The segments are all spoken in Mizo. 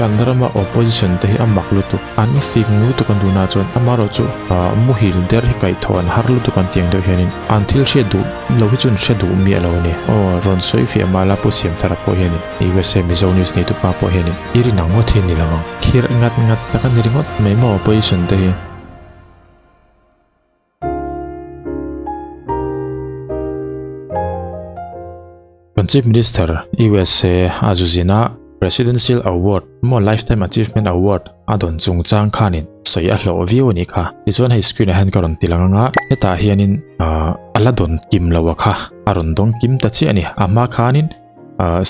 Kan rama opposition te hi a mak lutuk, an fing lutuk an duhna chuan amaherawhchu muhil der hi kaihthawh an har lutuk an tih ang deuh hianin an thil hriat duh lo hi chu an hre duh miah lo a ni. Aw rawn sawi fiah mah la Pu Siamthara pawh hianin USA Mizo News neitupa pawh hianin i rin ang ngawt hi a ni lo ang. Khirh ngat ngat tak a ni ringawt mai maw opposition te hi. Kan Chief Minister USA a zu zina Presidential Award maw Lifetime Achievement Award a dawn chungchang khanin sawi a hlawh viau a nih kha. Tichuan hei screen ah hian ka rawn ti lang anga hetah hianin a la dawn kim lo a kha a rawn dawng kim ta chiah a ni. A hma khanin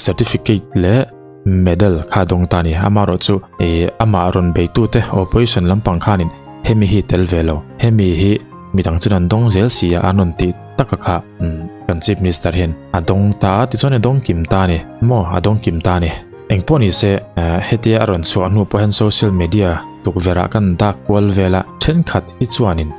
certificate leh medal kha dawng ta a ni. Amaherawhchu amah rawn beitute opposition lampang khanin hemi hi tel ve lo hemi hi midang chuan an dawng zel si a an rawn tih taka kha kan chief minister hian a dawng ta a tichuan a dawng kim ta a ni maw a dawng kim ta a ni engpawh ni se hetia a rawn chhuah hnu pawh hian social media tukverh ah kan dak kual vel a thenkhat hi chuanin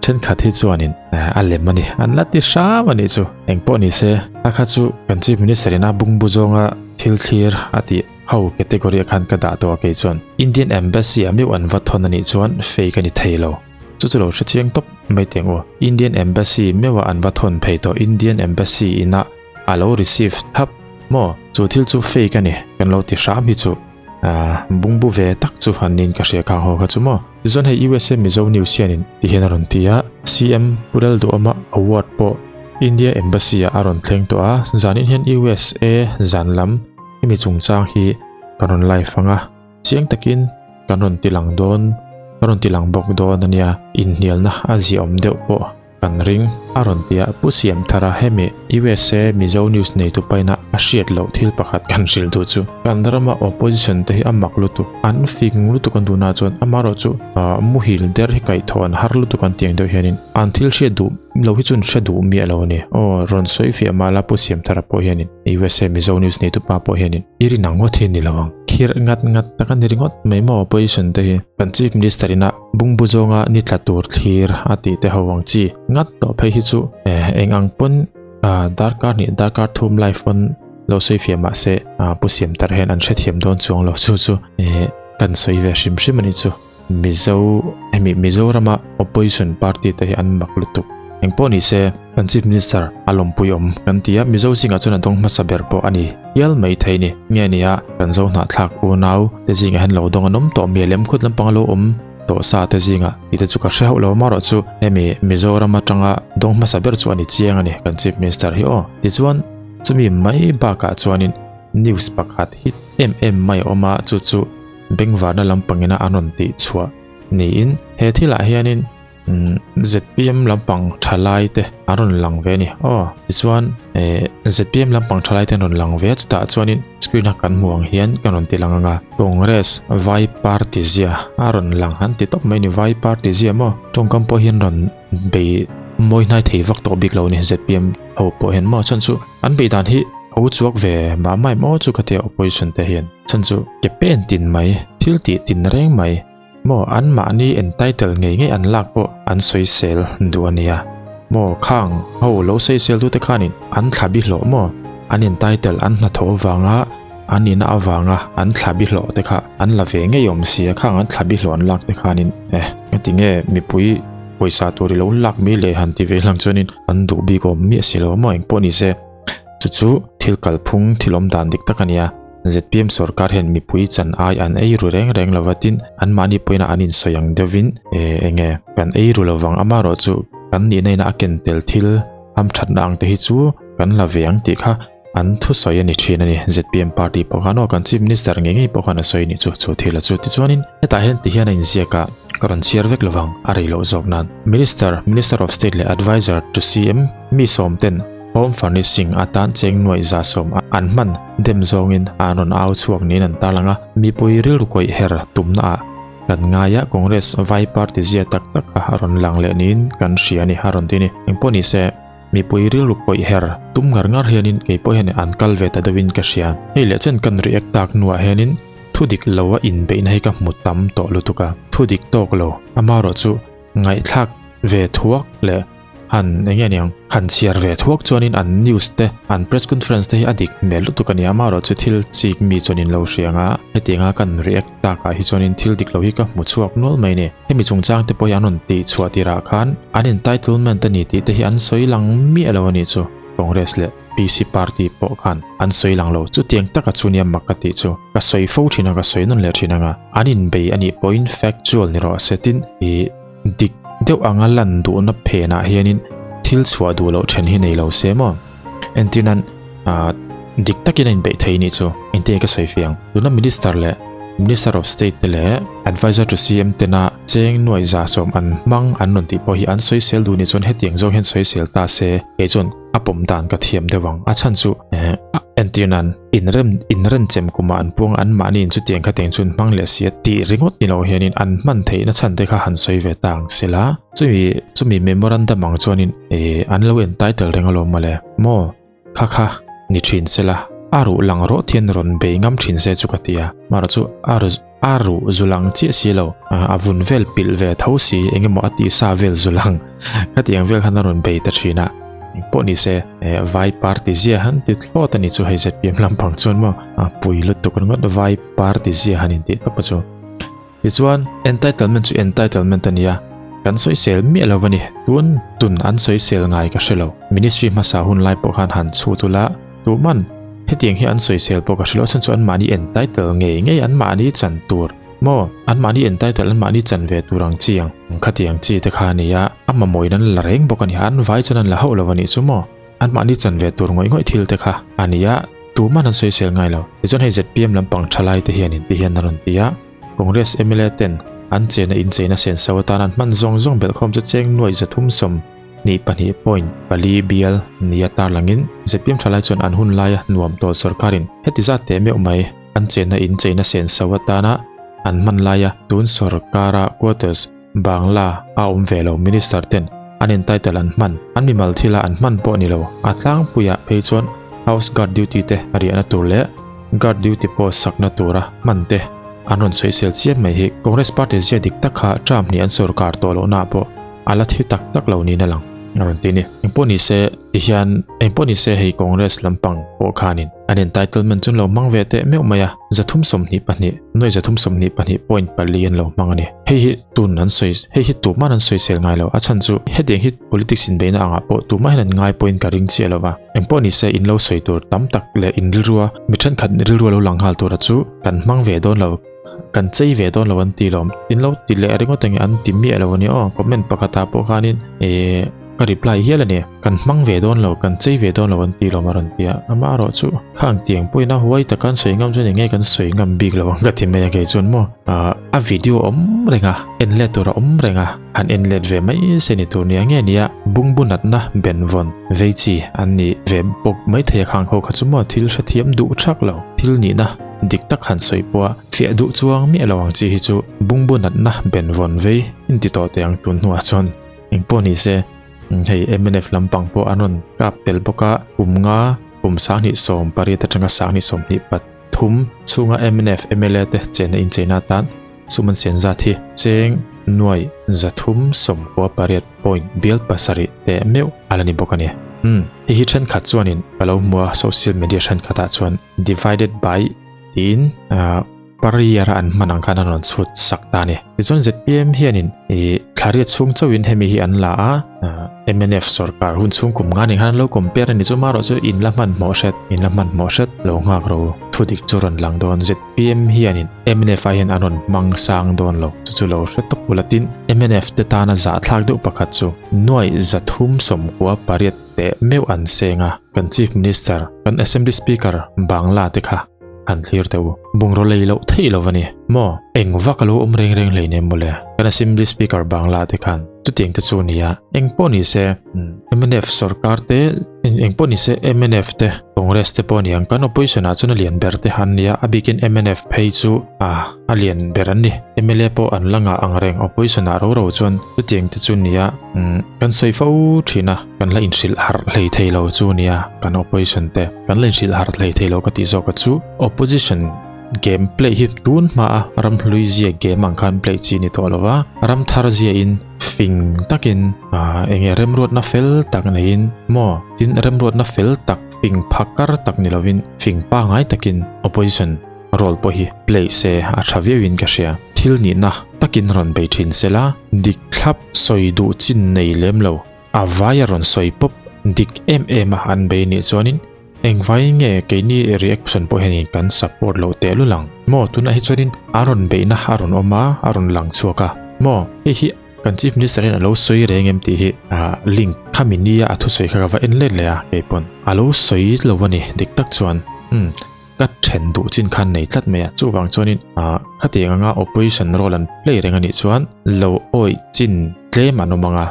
thenkhat hi chuanin a lem a ni an la ti hram a nih chu engpawh ni se a kha chu kan chief minister in a bungbu zawnga thil thlir a tih ho category ah khan ka dah tawh a kei chuan Indian embassy ah meuh an va thawn a nih chuan fake a ni thei lo. Chu chu lo hre chiang tawp mai teh ang u. Indian Embassy meuh ah an va thawn phei tawh Indian Embassy inah a lo receive thap maw? Chu thil chu fake a ni kan lo ti hram hi chu aah bungbu ve tak chu an niin ka hria khang ho kha chu maw? Tichuan hei USA Mizo News hianin ti hian a rawn ti a, CM Pu Lalduhawma award pawh India Embassy ah a rawn thleng tawh a, zanin hian USA zan lam hemi chungchang hi ka rawn live ang a. Chiang takin kan rawn ti lang dawn, kan rawn ti lang bawk dawn a nia, inhnialna a ziahawm deuh pawh kan ring. A rawn ti a, Pu Siamthara hemi USA Mizo News neitu paina a hriat loh thil pakhat kan hrilh duh chu. Kan rama opposition te hi a mak lutuk, an fing lutuk an duhna chuan amaherawhchu muhil der hi kaihthawh an har lutuk an tih ang deuh hianin an thil hriat duh lo hi chu an hre duh miah lo a ni. Aw rawn sawi fiah mah la Pu Siamthara pawh hianin USA Mizo News neitu pa pawh hianin i rin ang ngawt hi a ni lo ang. Khirh ngat ngat tak a ni ringawt mai maw opposition te hi. Kan chief minister ina bungbu zawnga ni tla tur thlir a tih te ho ang chi ngat tawh phei hi chu eng ang pawn darkar hnih darkar thum live on lo sawi fiah mah se pu siam tar hian an hrethiam dawn chuang lo chu chu kan sawi ve hrim hrim a ni chu. Mizo hemi Mizorama opposition party te hi an mak lutuk. Engpawh ni se kan chief minister a lawmpui awm kan ti a, Mizo zingah chuan a dawng hmasa ber pawh a ni hial mai thei ni. Nge nia kan zo hnahthlak unau te zingah hian lo dawng an awm tawh mi lem khut lampang a lo awm tawh sa te zingah tih te chu ka hre hauh lo amaherawh chu hemi Mizoram atanga dawng hmasa ber chu a ni chiang a ni kan chief minister hi aw. Tichuan chumi mai bakah chuanin news pakhat hit em em mai a awm a chu chu Bengvarna lampangina an rawn tih chhuah niin he thilah hianin ZPM lampang thalai te an rawn lang ve a ni. Aw tichuan eh ZPM lampang thalai te an rawn lang ve a chutah chuanin screen a kan hmuh ang hian kan rawn ti lang ang a Congress Vai Party zia a rawn lang han ti tawp mai a ni Vai Party zia maw tawngkam pawh hian rawn bei mawi hnai thei vak tawh bik lo a ni ZPM ho pawh hian maw chuan chu an bei dan hi a u chuak ve mah mai maw chu ka tia opposition te hian. Chhan chu ke pen tin mai, thil tih tin reng mai, maw anmahni entitle ngei ngei an lak pawh an sawisel duh a nia. Maw khang ho lo sawisel tute khanin an thla bi hlawh maw an entitle an hnathawh avanga an nihna avanga an thla bi hlawh te kha an la ve ngei awm sia khang an thla bi hlawh an lak te khanin eh ngatinge mipui pawisa tur i lo lak mai le han ti ve lang chuanin an duh bik awm miah si lo maw engpawh ni se chu chu thil kalphung thil awm dan dik tak a nia. ZPM sorkar hian mipui chan ai an ei ru reng reng lova tin anmahni pawhin an insawi ang deuhin eh enge kan ei ru lovang amaherawh chu kan nihna ina a ken tel thil hamthatna ang te hi chu kan la ve ang tih kha an thusawi a ni thin a ni ZPM party pawh khan aw kan chief minister ngei ngei pawh khan a sawi a nih chu chu thil a chu tichuanin hetah hian ti hian a inziak a ka rawn chhiar vek lovang a rei loh zawk nan minister minister of state leh adviser to CM mi sawm ten Home furnishing atan cheng nuaih 110 an hman dem zawngin an rawn au chhuak niin an tarlang a. Mipui rilru kawih her tumna ah kan ngai a, Congress vai party zia tak tak kha a rawn lang leh niin kan hria a ni, a rawn ti a ni. Engpawh ni se, mipui rilru kawih her tum ngar ngar hianin kei pawh hian an kal ve ta deuhin ka hria. Hei leh chen kan react tak hnuah hianin thudik lo a inbeihna hi ka hmu tam tawh lutuk a, thudik tawk lo amaherawhchu ngaihthlak ve thuak leh. Han eng nge niang han chhiar ve thuak chuanin an news te an press conference te hi a dik hmel lutuk a ni a amaherawhchu thil chik mi chuan in lo hria ang a hetianga kan react takah hi chuanin thil dik lo hi ka hmu chhuak nual mai a ni. Hemi chungchang te pawh hi an rawn tih chhuah tirah khan an entitlement a ni tih te hi an sawi lang miah lo a nih chu Congress leh PC party pawh khan an sawi lang lo. Chutiang taka chu nia mak ka tih chu ka sawi fo thin a ka sawi nawn leh thin anga an inbei a nih pawhin factual ni rawh se tin ih dik deuh anga lan duhna phenah hianin thil chhuah duh loh then hi nei lo se maw? Entirnan ah dik takin a inbeih thei nih chu engtin ka sawi fiang. Tuna Minister leh Minister of State te leh Adviser to CM tena cheng nuaih 110 an hmang an rawn tih pawh hi an sawisel duh nih chuan hetiang zawng hian sawisel ta se kei chuan a pawm dan ka thiam deuh ang. A chhan chu eh entirnan inrem inrenchem kumah an puang an mahni in chutiang khatiang chu an hmang leh si a tih ringawt ni lo hianin an hman theihna chhan te kha han sawi ve ta ang sela. Chumi chumi memorandum ang chuanin eh an lo entitle reng alawm mawle maw kha kha ni thin sela a ruh lang rawh thian rawn bei ngam thin se chu ka ti a marawh chu a a ruh zu lang chiah si lo a vun vel pilh ve tho si engemaw a tih sa vel zu lang khatiang vel khan a rawn bei ta thin a engpawh ni se eh vai party zia han ti thlawt a ni chu hei zpm lampang chuan maw a pui lutuk ringawt vai party zia han intih tawp a chu. Tichuan, entitlement chu entitlement a nia, kan sawisel miah lo a ni. Tun tun an sawisel ngai ka hre lo. Ministry hmasa hun lai pawh khan han chhut ula, tuman hetiang hi an sawisel pawh ka hre lo. A chhan chu anmahni entitle ngei ngei anmahni chan tur maw? Anmahni entitle anmahni chan ve tur ang chi ang khatiang chi te kha a nia, a mamawhin an la reng bawk a ni. An vai chuan an la hauh lo a nih chu maw? Anmahni chan ve tur ngawih ngawih thil te kha a nia, tuman an sawisel ngai lo. Tichuan hei zpm lampang thalai te hianin ti hian a rawn ti a, Congress mla ten an chena incheina senso atan an hman zawng zawng belhkhawm chu cheng nuaih 322 point pali bial nia tarlangin zpm thalai chuan an hun laia nuam tawh sorkarin heti zat teh meuh mai an chena incheina senso atana an hman laia tun sorkara quarters Bangla a awm ve lo Minister ten an entitle an hman, an mimal thila an hman pawh ni lo. A tlangpuiah phei chuan House Guard duty te riahna tur leh Guard duty post sakna tura hman te an rawn sawisel chiam mai hi Congress party zia dik tak kha term hnih an sorkar tawh lohna pawh a la thi tak tak lo niin a lang a rawn ti a ni. Engpawh ni se ti hian engpawh ni se hei Congress lampang pawh khanin an entitlement chu an lo hmang ve teh meuh mai a, 322, nuai 322 point pali an lo hmang a ni. Hei hi tun an sawi, hei hi tumah an sawisel ngai lo, a chhan chu hetiang hi politics inbeihna angah pawh tumah hian an ngai pawhin ka ring chiah lo va. Engpawh ni se in lo sawi tur tam tak leh in rilrua mi thenkhat rilrua lo lang nghal tura chu kan hmang ve dawn lo, kan chei ve dawn lo an ti lawm. In lo ti leh ringawt enge an ti miah lo a ni aw, comment pakhatah pawh khanin ehh. Ka reply hial a ni. Kan hmang ve dawn lo, kan chei ve dawn lo an ti lawm a rawn ti a. Amah erawh chu khang tiang pawhin a huai taka an sawi ngam chuan eng nge kan sawi ngam bik lo ang ka ti mai a kei chuan maw. Ahh a video awm reng a, en let tur a awm reng a, han en let ve mai se ni tur nia nge nia bungbu natna benvawn vei chi an ni ve bawk mai thei a khang ho kha chu maw thil hrethiam duh thak lo, thil nihna dik tak han sawi pawh a fiah duh chuang miah lo ang chi hi chu bungbu natna benvawn vei inti tawh teh ang tun hnuah chuan. Engpawh ni se, hei mnf lampang pawh an rawn kap tel bawk a, kum nga, kum 2018 atanga 2023 chhunga mnf mla te chenna incheina atan sum an sian zat hi cheng nuai 398 point bial pasarih teh meuh a la ni bawk a ni. Umm, hei hi thenkhat chuanin ka lo hmu a, social media thenkhatah chuan divided by tiin ah, Pariar a an hman ang khan an rawn chhut sak ta a ni. Tichuan zpm hianin ih thlariat chhung chauhin hemi hi an la a, mnf sorkar hun chhung kum nga nen khan an lo compare a ni chu marawh chu in la hmanhmawh hret, in la hmanhmawh hret lo nghak ro thu dik chu rawn lang dawn. Zpm hianin mnf ah hian an rawn hmang sang dawn lo chu chu lo hre tawp ula tin mnf te tana zahthlak deuh pakhat chu nuaih 398 teh meuh an seng a, kan Chief Minister, kan Assembly Speaker Bangla te kha Han thlir teh u. Bungraw lei loh theih lo va ni. Maw? Eng vak a lo awm reng reng hleinem mawle. Kan Assembly Speaker Bangla te khan chutiang te chu nia. Eng pawh ni se, mnf sorkar te, eng pawh ni se mnf te, Congress te pawh niang kan opposition ah chuan a lian ber te han nia. A bikin mnf phei chu a a lian ber an ni. Mla pawh an la ngah ang reng opposition ah ro ro chuan chutiang te chu nia. Kan sawi fo thin a, kan la inhrilh harh hlei thei lo chu nia kan opposition te. Kan la inhrilh harh hlei thei lo ka tih zawk a chu opposition game play hi tun hma a ram hlui zia game ang khan play chi ni tawh lo va, ram thar zia in Fing takin enge remruatna fel tak neiin maw tin remruatna fel tak fing phakar tak ni lovin fing pangai takin opposition role pawh hi play se a tha viauin ka hria. Thil nihna takin rawn bei thin sela dik thlap sawi duh chin nei lem lo a vaia rawn sawi pawp dik em em a an bei nih chuanin Engvai nge keini reaction pawh hianin kan support loh teh lul ang maw? Tunah hi chuanin a rawn beihna a rawn awm a, a rawn lang chhuak a maw? Hei hi kan Chief Minister hian a lo sawi reng em tih hi link khami nia a thusawi kha ka va en let leh a kei pawn a lo sawi lo a ni dik tak chuan umm ka then duh chin khan nei tlat mai a chuvang chuanin khatiang anga opposition role an play reng a nih chuan lo awih chin tlem an awm ang a.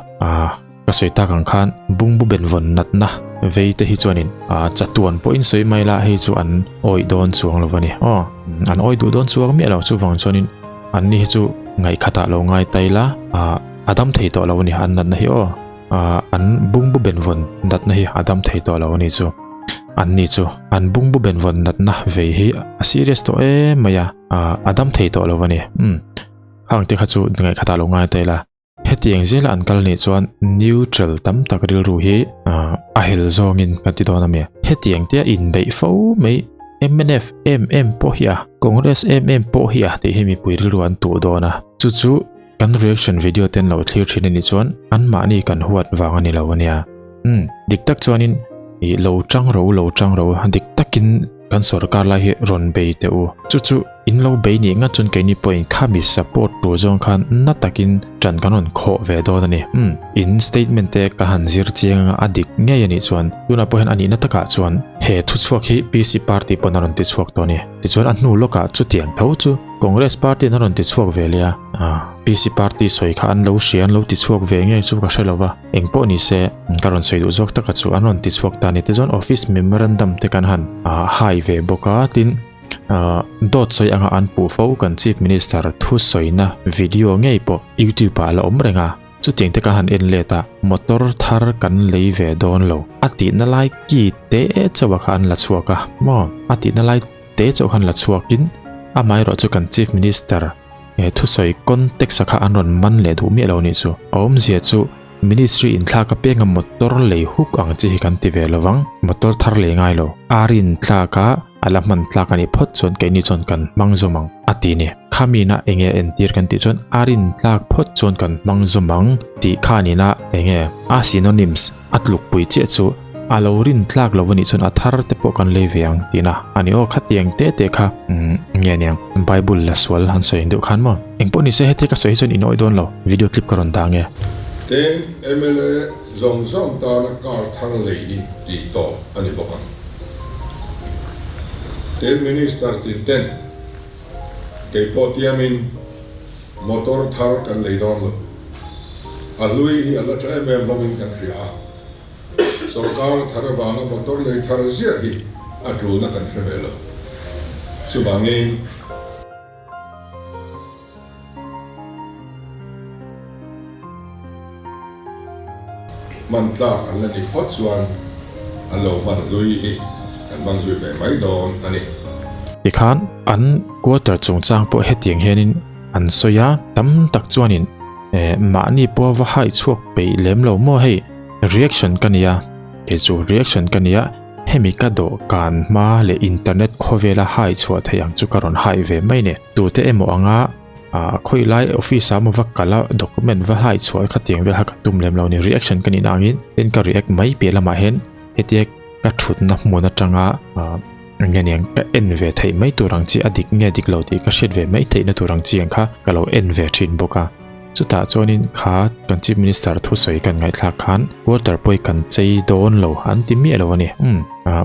Ka sawi tak ang khan bungbu benvawn natna vei te hi chuanin chatuan pawhin sawi mai la hei chu an awih dawn chuang lo a ni. Aw, an awih duh dawn chuang miah lo chuvang chuanin an ni hi chu ngaihkhatah lo ngai tai la a dam thei tawh lo a ni an natna hi aw. An bungbu benvawn natna hi a dam thei tawh lo a ni chu. An ni chu an bungbu benvawn natna vei hi a serious tawh em mai a, a dam thei tawh lo a ni. Umm, khang te kha chu ngaihkhatah lo ngai tai la. Hetiang zela an kal nih chuan neutral tam tak rilru hi a hel zawngin ka ti dawn a mi. Hetiang tia inbeih fo mai mnf em em pawh hi a, Congress em em pawh hi a tih hi mipui rilru an tuh dawn a. Chu chu kan reaction video ten lo thlir thin a nih chuan anmahni kan huat vang a ni lo a nia. Umm dik tak chuanin ih lo tang ro lo tang ro dik takin Kan sorkar lai hi rawn bei teh u. Chu chu in lo bei nih ngat chuan keini pawhin khami support tur zawng khan na takin ṭan kan rawn khawh ve dawn a ni. Umm, in statement te ka han zir chiang anga a dik ngei a nih chuan tunah pawh hian a nihna takah chuan he thuchhuak hi PC party pawn a rawn ti chhuak tawh a ni. Tichuan a hnu lawkah chutiang tho chu Congress party in a rawn ti chhuak ve leh a. Ah, PC party sawi kha an lo hria an lo ti chhuak ve ngei chu ka hre lo va. Eng pawh ni se, ka rawn sawi duh zawk taka chu an rawn ti chhuak ta ni te chuan office memorandum te kan han hai ve bawk a, tin dawt sawi anga an puh fo kan chief minister thusawina video ngei pawh youtube ah a la awm reng a, chutiang te kan han en let a, motor thar kan lei ve dawn lo a tihna lai ki te chauh a kha an la chhuak a maw, a tihna lai te chauh khan la chhuakin amaherawh chu kan chief minister He thusawi context a kha an rawn man leh duh miah lo nih chu. A awmzia chu ministry inthlak apianga motor lei huk ang chi hi kan ti ve lo vang. Motor thar lei ngai lo. Ar inthlak a a la hman tlak a nih phawt chuan keini chuan kan hmang zawm ang a ti ni. Khamina enge entir kan tih chuan ar intlak phawt chuan kan hmang zawm ang tih khanina enge a synonyms A tlukpui chiah chu a lo rin tlak lo anih chuan a thar te pawh kan lei ve ang tihna a ni aw. Khatiang te te kha nge aniang Bible la sual han sawi ang deuh khan maw. Engpawh ni se heti ka sawi hi chuan in awih dawn lo. Video clip ka rawn dah ange. Teng mla zawng zawng tana car thar lei hi tih tawp a ni bawk ang. Tin Minister tin ten kei pawh tiamin motor thar kan lei dawn lo. A hlui hi a la tha em em hlawmin kan hria a, sorkar thar avanga motor lei thar ziah hi a tulna kan hre ve lo. Chuvangin. Hman tlak an la nih phawt chuan an lo hman hlui hi kan hmang zui ve mai dawn a ni. Tikhan an quarter chungchang pawh hetiang hianin An sawi a, tam tak chuanin eh mahni pawh va hai chhuak peih lem lo maw hei reaction ka nia kei chu reaction ka nia hemi ka dawhkan hma leh internet khawvela hai chhuah theih ang chu ka rawn hai ve mai ni tute emaw anga ah khawi lai office ah maw va kal a document va hai chhuah khatiang vel kha ka tum lem lo ni reaction ka nih na angin tin ka react mai piah lamah hian hetia ka thutna hmun atanga ah Enge niang ka en ve theih mai tur ang chi a dik nge dik lo tih ka hriat ve mai theihna tur ang chi ang kha ka lo en ve thin bawk a. Chutah chuanin kha kan Chief Minister thusawi kan ngaihthlak khan quarter pawi kan chei dawn lo an ti miah lo a ni. Umm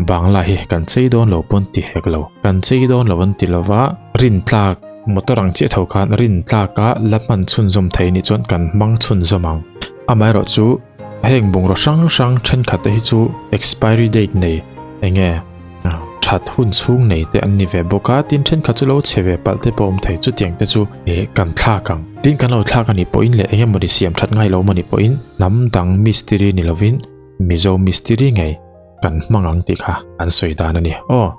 Bangla hi kan chei dawn lo pawn ti hek lo. Kan chei dawn lo an ti lova rintlak motor ang chiah tho khan rintlaka la hman chhunzawm thei nih chuan kan hmang chhunzawm ang. Amaherawhchu heng bungraw hrang hrang thenkhat te hi chu expiry date nei enge That hun chhung nei te an ni ve bawk a, tin thenkhat chu lo chhe ve palh te pawh awm thei, chutiang te chu eh kan thlak ang. Tin kan lo thlak a nih pawhin leh eng emawni siam that ngai lo awm a nih pawhin hnam dang mistiri ni lovin Mizo mistiri ngei kan hmang ang tih kha an sawi dan a ni aw.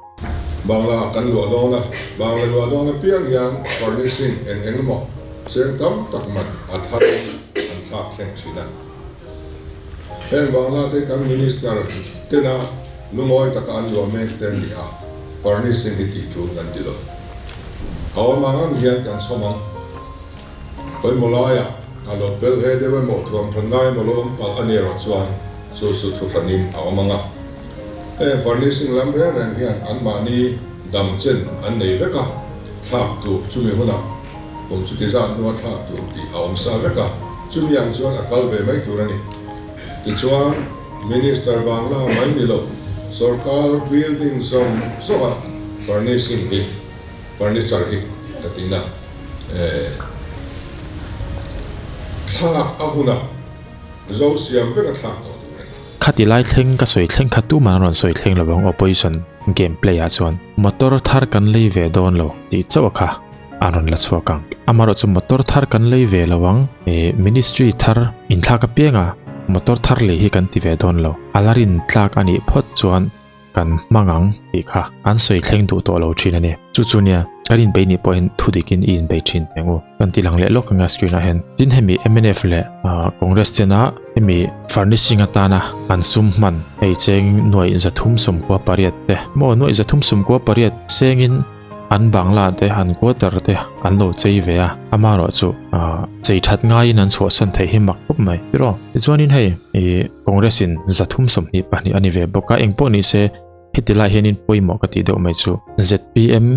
Bangla kan luah dawn a, Bangla luah dawn apiang hian furnishing eng eng emaw cheng tam tak man a thar in an. inthlak thleng thin a. Heng bangla te kan Minister tena lungawi taka an luah mek te an ni a, furnishing hi tih tul kan ti lo. A awm ang ang hian kan chhawm ang. Pawimawh laiah a lo pel he deuh emaw thuam thawn ngai emaw lo awm palh a ni erawh chuan chu chu thu hranin a awm ang a. Heng furnishing lam reng reng hian anmahni dam chen an nei vek a, thlak tur chumi hunah kum chuti zat hnua thlak tur tih a awm sa vek a, chumi ang chuan a kal ve mai tur a ni. Tichuan, Minister Bangla mai ni lo, sorkar building zawng zawnga furnishing hi, furniture hi ka ti na, thlak a hunah zo siam vek a thlak tawh tur a ni. Khati lai thleng ka sawi thleng kha tuman an rawn sawi thleng lo ang opposition game play ah chuan motor thar kan lei ve dawn lo tih chauh a kha an rawn la chhuak ang. Amaherawh chu motor thar kan lei ve lo ang ih ministry thar inthlak apianga motor thar lei hi kan ti ve dawn lo. A la rin tlak a nih phawt chuan kan hmang ang tih kha an sawi thleng duh tawh lo thin a ni. Chu chu nia kan inbei nih pawhin thu dikin i inbei thin teh ang u. Kan ti lang leh lawk anga screen ah hian. Tin hemi mnf leh Congress chena hemi furnishing atana an sum hman hei cheng nuaih 398 te maw nuaih 398 sengin an bangla te an quarter te an lo chei ve a amaherawh chu chei that ngaiin an chhuahsan theih hi mak khawp mai tiraw. Tichuanin hei ih Congress in 322 a ni ve bawk a engpawh ni se heti lai hianin pawimawh ka tih deuh mai chu zpm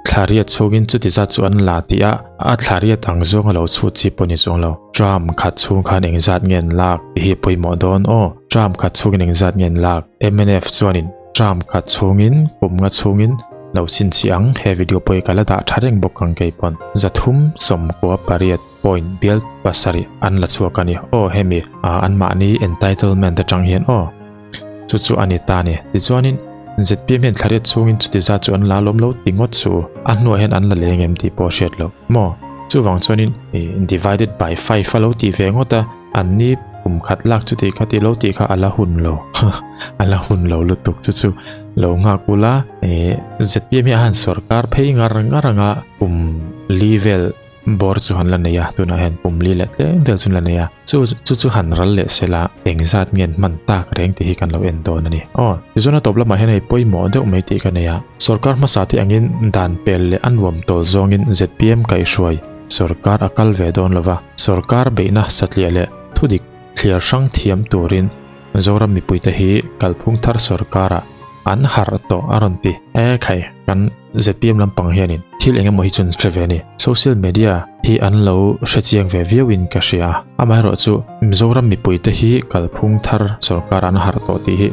Thlariat chhungin chuti zat chu an la tih a, a thlariat ang zawng a lo chhut chi pawh ni chuang lo. Tram khat chhung khan engzat nge an lak tih hi pawimawh dawn aw. Tram khat chhungin engzat nge an lak? Mnf chuanin tram khat chhungin kum nga chhungin lo chhinchhiah ang he video pawh hi ka la dah tha reng bawk ang keipawn. 398 point bial pasarih an la chhuak a ni aw hemi anmahni entitlement atang hian aw. Chu chu a ni ta a ni. Tichuanin, zpm hian thlariat chhungin chuti zat chu an la lawm lo ti ngawt chu a hnuah hian an la leng em tih pawh a hriat loh maw? Chuvang chuanin divided by five a lo tih ve ngawt a, an ni kum khat lak chuti kha ti lo tih kha a la hun lo. A la hun lo lutuk chu chu lo nghak ula zpm hi a han sawrkar phei ngar ngar anga kum li vel Bawr chu han la nei a, tunah hian pum li leh tlem vel chu an la nei a, chu chu chu han ral leh se la, engzat nge an hman tak reng tih hi kan lo en dawn a ni. Aw, tichuan a tawp lamah hian hei pawimawh deuh mai tih ka nei a, sorkar hmasa te angin dan pel leh a nuam tawl zawngin zpm kaihhruai sorkar a kal ve dawn lova, sorkar beihna satliah leh thudik thliar hrang thiam turin Zoram mipuite hi kalphung thar sorkarah an harh tawh a rawn ti. E khai, kan zpm lampang hianin thil eng emaw hi chu an hre ve a ni. Social media hi an lo hre chiang ve viauin ka hria a. Amaherawhchu Mizoram mipuite hi kalphung thar sorkarah an harh tawh tih hi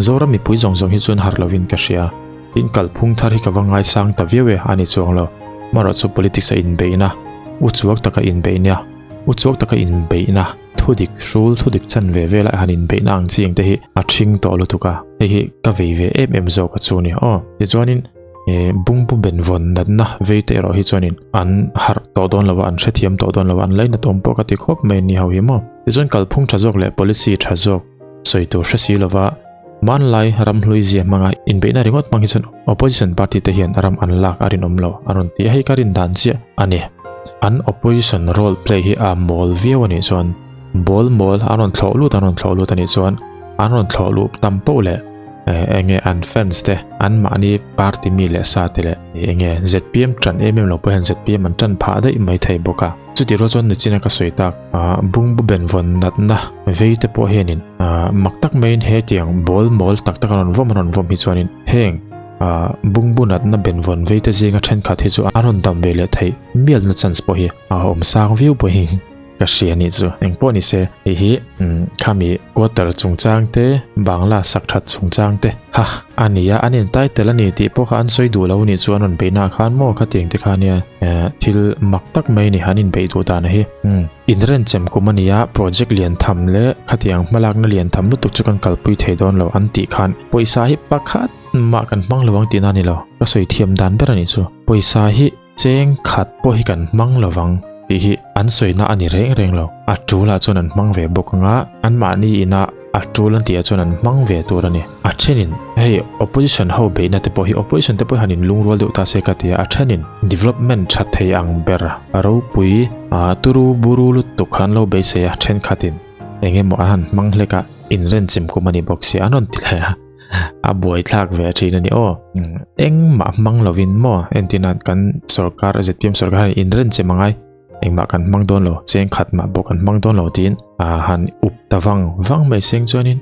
Zoram mipui zawng zawng hi chu an harh lovin ka hria. Tin, kalphung thar hi ka va ngaisang ta viau e a ni chuang lo. Amaherawhchu politics a inbeihna, uchuak taka inbeihna, uchuak taka inbeihna, Thudik hrul thudik chan ve vel ah han inbeihna ang chi engte hi a thing tawh lutuk a, hei hi ka vei ve em em zawk a chu ni aw. Tichuanin eh bungbu benvawn natna vei te erawh hi chuanin an harh tawh dawn lo a, an hrethiam tawh dawn lo a, an lainat awm pawh ka ti khawp mai ni ho hi maw. Tichuan kalphung tha zawk leh policy tha zawk sawi tur hre si lova hmanlai ramhlui zia hmanga inbeihna ringawt hmang hi chuan opposition party te hian ram an lak a rinawm lo a rawn ti a, hei ka rin dan chiah a ni. An opposition role play hi a mawl viau a nih chuan ball mawl an rawn thlawh lut an rawn thlawh lut a nih chuan an rawn thlawh luh tam poh leh enge an fans te an mahni party mi leh sa te leh enge zpm tan em em lo pawh hian zpm an tan phah daih mai thei bawk a. Chutih rual chuan nichina ka sawi tak bungbu benvawn natna vei te pawh hianin mak tak maiin hetiang ball mawl tak tak a rawn vawm a rawn vawm hi chuanin heng bungbu natna benvawn vei te zinga thenkhat hi chu a rawn dam ve leh theih mialna chance pawh hi a awm sang viau pawhin ka hria anih chu. Engpawh ni se hei hi khami quarter chungchang te bangla sak that chungchang te ha a ni a, an entitle a ni tih pawh kha an sawi duh lo anih chu an rawn beihna ah khan maw khatiang te kha nia thil mak tak mai a ni han inbeih duh dan hi. Inrenchem kum a ni a, project lian tham leh khatiang hmalakna lian tham lutuk chu kan kalpui thei dawn lo an tih khan pawisa hi pakhat mah kan hmang lo ang tihna a ni lo, ka sawi thiam dan ber a nih chu. Pawisa hi cheng khat pawh hi kan hmang lo vang tih hi an sawina a ni reng reng lo. A tulah chuan an hmang ve bawk ang a, anmahni ina. A tul an tih ah chuan an hmang ve tur a ni. A thenin hei opposition ho beihna te pawh hi opposition te pawh hi han inlungrual deuh ta se ka ti a, a thenin development tha thei ang ber a ropui ah turu buru lutuk kha an lo beisei a, thenkhatin eng emaw an han hmang hlek a, inrenchim kum a ni bawk sia an rawn ti leh a, a buaithlak ve thin a ni aw. Engmah hmang lovin maw entirna kan sorkar zpm sorkar hian inrenchim a ngai. Engmah kan hmang dawn lo, cheng khat mah pawh kan hmang dawn lo tiin a han up ta vang vang mai seng chuanin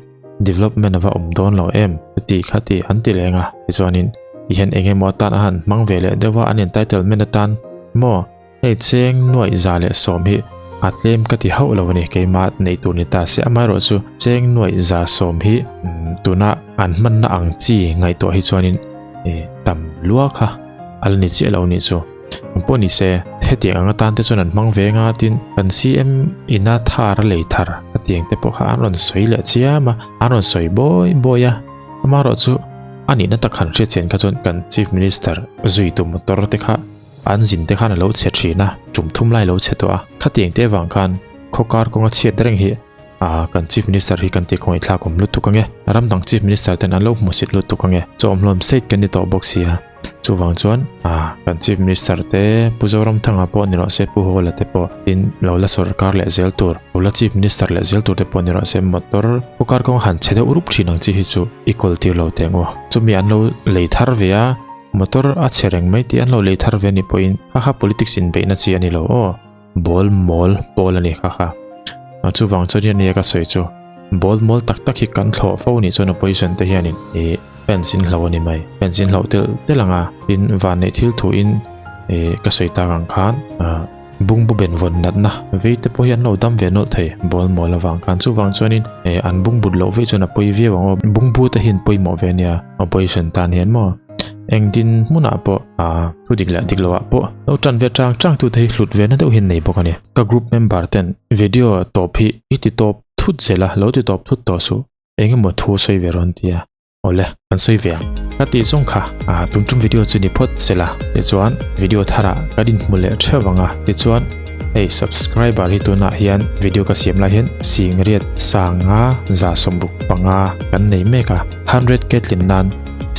development a va awm dawn lo em chuti kha ti an ti leng a tichuanin ti hian eng emaw atan a han hmang ve leh deuh a an entitlement atan maw hei cheng nuaih 110 hi a tlem ka ti hauh lo a ni keimah neih tur ni ta se amaherawh chu cheng nuaih 110 hi tuna an hmanna ang chi ngaihtuah hi chuanin tam lua kha a la ni chiah lo nih chu. Ang pawh ni se, hetiang ang atan te chuan an hmang ve nga tin kan CM ina thar a lei thar hetiang te pawh kha an rawn sawi leh chiam a, an rawn sawi bawi bawi a. Amaherawh chu a nihna tak han hriat chian kha chuan kan Chief Minister zuitu motor te kha an zin te khan a lo chhe thin a, tum thum lai lo chhe tawh a. Khatiang te avang khan khawkar kawnga chhiat reng hi a kan Chief Minister hi kan tih khawngaih thlak awm lutuk ange. Ram dang Chief Minister ten an lo hmusit lutuk ange. Chawmhlawm state kan ni tawh bawk si a. Chuvang chuan ah kan Chief Minister te Pu Zoramthanga pawh ni rawh se Pu Hawla te pawh tin lo la sorkar leh zel tur lo la Chief Minister leh zel tur te pawh ni rawh se motor kawkar kawng han chhe deuh rup thin ang chi hi chu i kawl tir lo teh ang chumi an lo lei thar ve a motor a chhe reng mai tih an lo lei thar ve ni pawhin kha kha politics inbeihna chi a ni lo aw ball mawl pawl a ni kha kha chuvang chuan hian nia ka sawi chu ball mawl tak tak hi kan thlawh fo nih chuan opposition te hianin ih fans in hlo a ni mai fans in hloh tel tel anga tin van neih thil thu in ih ka sawi tak ang khan ah bungbu ben vawn natna vei te pawh hi an lo dam ve nawlh thei ball mawl avang khan chuvang chuanin ih an bungbut loh vei chuan a pawi viau ang aw bungbu te hi an pawimawh ve ania opposition tan hian maw eng din hmunah pawh ah thu dik leh dik loh ah pawh lo tan ve chang chang tu te hi hlut ve na deuh hian nei bawk a ni ka group member ten video tawp hi i ti tawp thut zel a lo ti tawp thut tawh suh eng emaw thu sawi ve rawn ti a awle kan sawi ve ang ka tih zawng kha ah tum tum video chu ni phawt sela tichuan video tharah ka din hmu leh theuh ang a tichuan hei subscriber hi tunah hian video ka siam lai hian singriat sanga 165 kan nei mek a 100 k tlin nan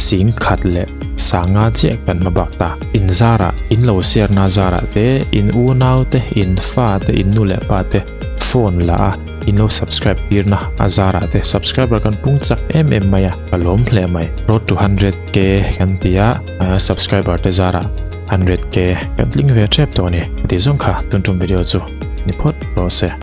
sing khat leh sanga chiah kan hma bak ta in zarah in lo share na zarah te in unau te in fa te in nu leh pa te phone la a in lo subscribe tir na a zarah te subscriber kan pung chak em em mai a ka lawm hle mai road to 100k kan ti a subscriber te zarah 100k kan tling ve tep tawh a ni ti zawng kha tun tum video chu ni phawt rawh se.